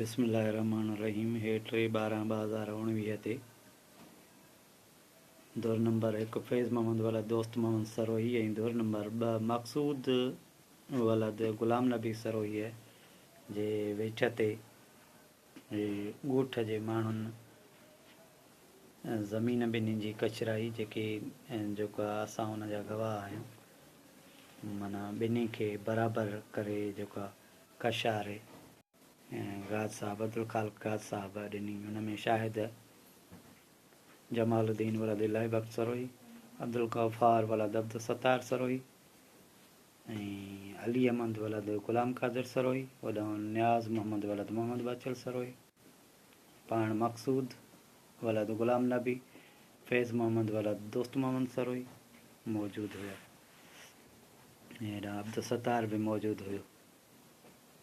بسم الله الرحمٰن الرحيم هي 3/12/2019 تي ڌر نمبر 1 فيض محمد ولد دوست محمد سروهي ۽ ڌر نمبر 2 مقصود ولد غلام نبي سروهيء جي ويڇ تي ڳوٺ جي ماڻهن زمين ٻنهي جي ڪچرائي جيڪي جيڪا اسان ان جا گواهه آهيون معنيٰ ٻنهي کي برابر ڪري جيڪا ڪشاري گاد صاحب عبدالخالق گاد صاحب ڏني. ان ۾ شاهد جمال الدين ولد الاهي بخش سروهي، عبدالغفار ولد عبدالستار سروهي ۽ علي احمد ولد غلام قادر سروهي، هوڏانهن نياز محمد ولد محمد باچل سروهي، پاڻ مقصود ولد غلام نبي، فيض محمد ولد دوست محمد سروهي موجود هيا ۽ هيڏانهن عبدالستار به موجود هيو.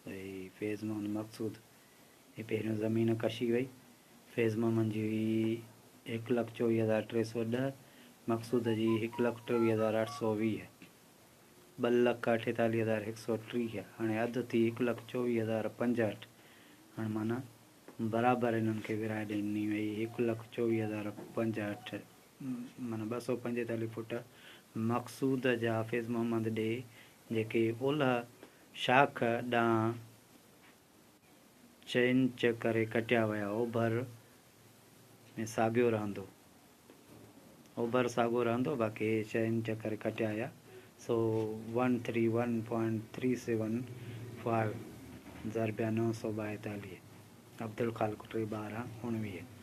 هي فيض محمد مقصود هي پهريون زمين ڪشي وئي. فيض محمد جي هئي 1,24,310، مقصود جي 1,23,820، 2,48,130، هاڻي اڌ ٿي 1,24,065، هاڻي معنيٰ برابر انهن کي ورهائي ڏني وئي 1,24,065 معنيٰ 245 فوٽ مقصود جا فيض محمد ڏي جيڪي اولهه شاخ ڏانهن چئنچ ڪري ڪٽيا ويا. اوڀر ۾ ساڳيو رهندو. اوڀر ساڳو رهندو باقي هي چئنچ ڪري ڪٽيا ويا سو one three one point three seven five ضربيا 942 Abdul Khaliq 3/12/19.